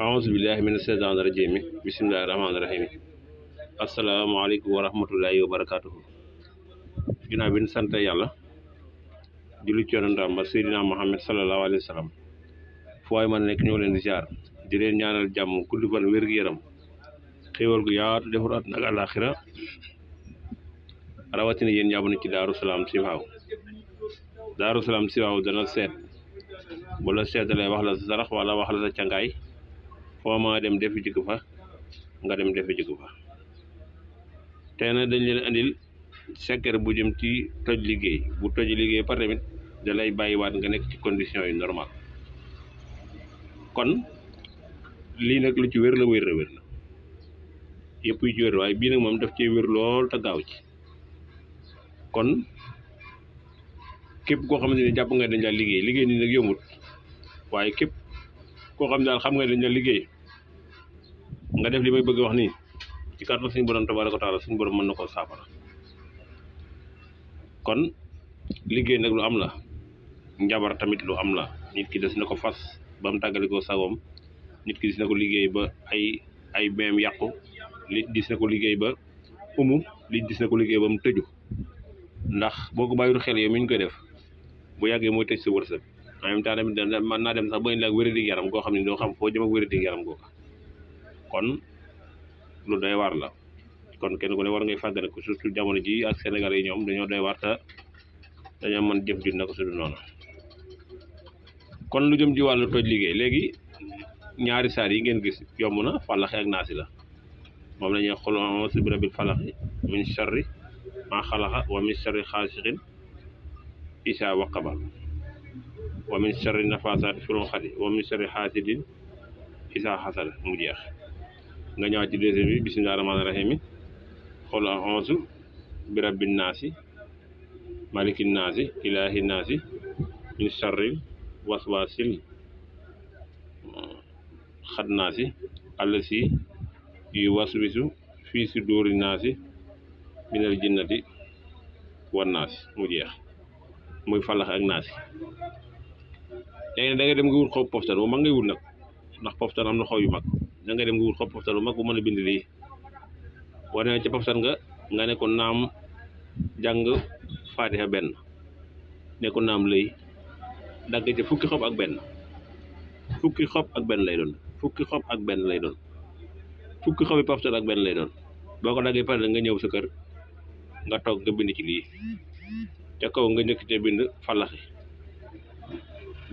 aouzu billahi mina shaytaani rajiim bismillahi rahmaani rahiim asalaamaaleykum wa rahmatullahi wa barakaatuhu. Ginnaaw bi ñu sant yàlla julli ci yonentam ba Seydina Muhammad sallallahu alayhi wa sallam fu waay mën a nekk ñoo leen di ziar di leen ñaanal jàmm gudd fan wér-gu-yaram xéewal gu yaatu defar at nag àllaaxira rawatina yéen ñaabu na ci Daaru Salaam Chifaou. Daaru Salaam Chifaou dana seet bu la seetalee wax la sa sarax wala wax la sa cangaay foo ma dem defi jikko fa nga dem defi jikko fa. tey nag dañ leen andil secret bu jëm ci toj liggéey bu toj liggéey par tamit da lay bàyyiwaat nga nekk ci condition yu normal. kon lii nag lu ci wér la yëpp yu ci wér waaye bii nag moom daf cee wér lool te gaaw ci. kon képp koo xamante ni jàpp nga dañ la liggéey nii nag yombut waaye képp koo xam ne daal xam nga dañ la liggéey nga def li may bëgg wax nii ci kàttan suñu borom tabaaraka wa taala suñu borom mën na koo saafara. kon liggéey nag lu am la, njabar tamit lu am la. nit ki des na ko fas ba mu tàggalikoo sagoom, nit ki des na ko liggéey ba ay beem yàqu, li dis na ko liggéey ba li dis na ko liggéey ba mu tëju. ndax boo ko bàyyiwul xel yow mi ñu koy def bu yàggee mooy tëj sa wërsëg. en même temps tamit mën naa dem sax ba indi ak wér-dig yaram goo xam ne doo xam foo jëm ak wér-dig yaram googa. kon lu doy waar la. kon kenn ku ne war ngay fàggane ko surtout jamono ji ak Sénégal yi ñoom dañoo doy waar te dañoo mën jëf ju na ko sudu noonu. kon lu jëm ci wàllu toj liggéey léegi ñaari saar yi ngeen gis yomb na, fàllaxi ak naasi la. moom la ñuy xul a'uuzu bi rabbil falaxi min sharri maa xalaqa wa min sharri xaasiqin isaa waqaba wa min sharri nafaasaati fil uqadi wa min sharri xaasidin isaa xasada mu jeex. nga ñëwaat ci deuxième bi bismillaahi rahmaani rahiim xul a'uuzu bi rabbin naasi malikin naasi ilaahin naasi min sharril waswaasil xannaasi allasi yuwaswisu fii suduuri naasi minal jinnati wan naasi mu jeex. muy falax ak naasi. léegi da ngay dem nga wut xob poftan bu mag ngay wut nag, ndax poftan am na xob yu mag. da ngay dem nga wut xob poftan bu mag bu mën a bind lii. boo demee ca poftan nga ne ko naam jàng faatiha benn, ne ko naam lëy dagg ca fukki xob ak benn lay doon. fukki xobi poftan ak benn lay doon. boo ko daggee pare nga ñëw sa kër nga toog nga bind ci lii ca kaw nga njëkk te bind falaxi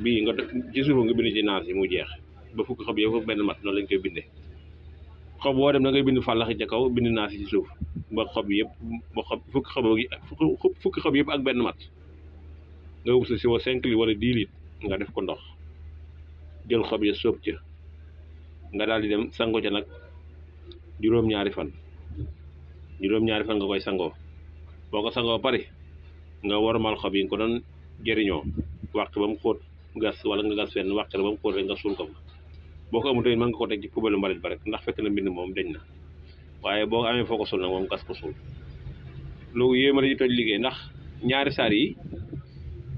bii nga ci suuf nga bind ci naas yi mu jeex ba fukki xob yëpp benn mat. noonu lañ koy bindee. xob boo dem da ngay bind falaxi ca kaw bind naas yi ci suuf ba xob yëpp fukki xob yëpp ak benn mat. nga wut sa siwo 5 litres wala 10 litres nga def ko ndox jël xob ya sóob ca nga daal di dem sango ca nag juróom-ñaari fan nga koy sangoo. boo ko sangoo pare nga wormal xob yi nga ko doon jëriñoo wàq ba mu xóot gas wala nga gas fenn wàq ba mu xóot rek nga suul ko fa. boo ko amul tamit mën nga ko teg ci poubelle mbalit ba rek ndax fekk na mbind moom dañ na. waaye boo amee foo ko suul nag moom gas ko suul. loolu yéema la ci toj liggéey ndax ñaari saar yi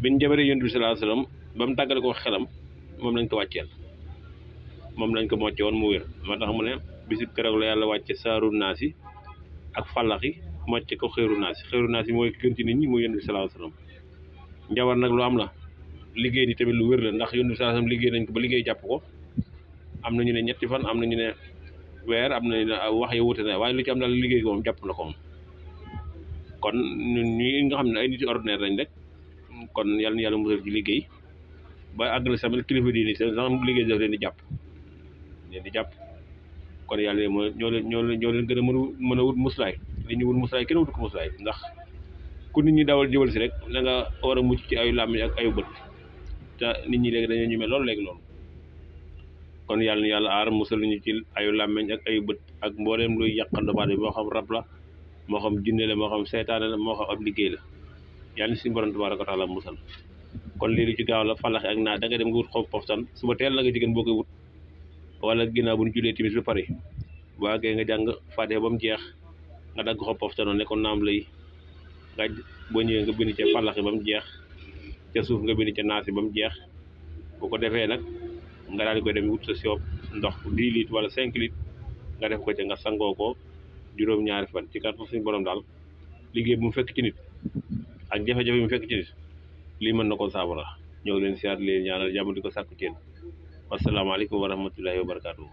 biñ jabaree Yonent bi sallallahu alayhi wasallam ba mu tàggale ko xelam moom lañ ko wàcceel, moom lañ ko mocce woon mu wér. moo tax mu ne bisib keroog la yàlla wàcce saaru naasi ak fàllaxi mocce ko xeeru naasi mooy gën ci nit ñi muy Yonent bi sallallahu alayhi wasallam. njabar nag lu am la, liggéey ni tamit lu wér la ndax Yonent bi sallallahu alayhi wasallam liggéey nañ ko ba liggéey jàpp ko. am na ñu ne ñetti fan, am na ñu ne weer, am na ñu ne wax yi wute na waaye lu ci am daal liggéey ko moom jàpp na ko moom. kon ñun ñi nga xam ne ay nit ordinaire lañ rek kon yàlla na yàlla musal ci liggéey ba àggal sama kilifa diini sax liggéey daf leen di jàpp. kon yàlla ñoo leen gën a mën a wut muslaay. li ñu wut muslaay kenn wutu ko muslaay ndax ku nit ñi dawal jëwal si rek da nga war a mucc ci ayu làmmiñ ak ayu bët te nit ñi léegi dañoo ñemee loolu. kon yàlla na yàlla aar musal ñu ci ayu làmmiñ ak ayu bët ak mbooleem luy yàqal doomu aadama moo xam rab la moo xam jinne la moo xam seytaane la moo xam ab liggéey la. yàlla na suñu borom tabaaraka wa taala musal. kon lii lu ci gaaw la falaxe ak naa da nga dem nga wut xob poftan suba teel la nga jigéen boo koy wut wala ginnaaw bu ñu julee timis ba pare boo àggee nga jàng faatiha ba mu jeex nga dagg xob poftano ne ko naam lay nga boo ñëwee nga bind ca falaxi ba mu jeex ca suuf nga bind ca naasi ba mu jeex bu ko defee nag nga daal di koy dem wut sa siop ndox 10 litres wala 5 litres nga def ko ca nga sangoo ko juróom-ñaari fan ci kàttan suñu borom daal liggéey bu mu fekk ci nit ak jafe-jafe bu mu fekk ci nit lii mën na ko saafara ñoo ngi leen siyaat leen ñaanal jàmm di ko sàkku ci yéen wasalaamaaleykum wa rahmatullahi wa barakaatu.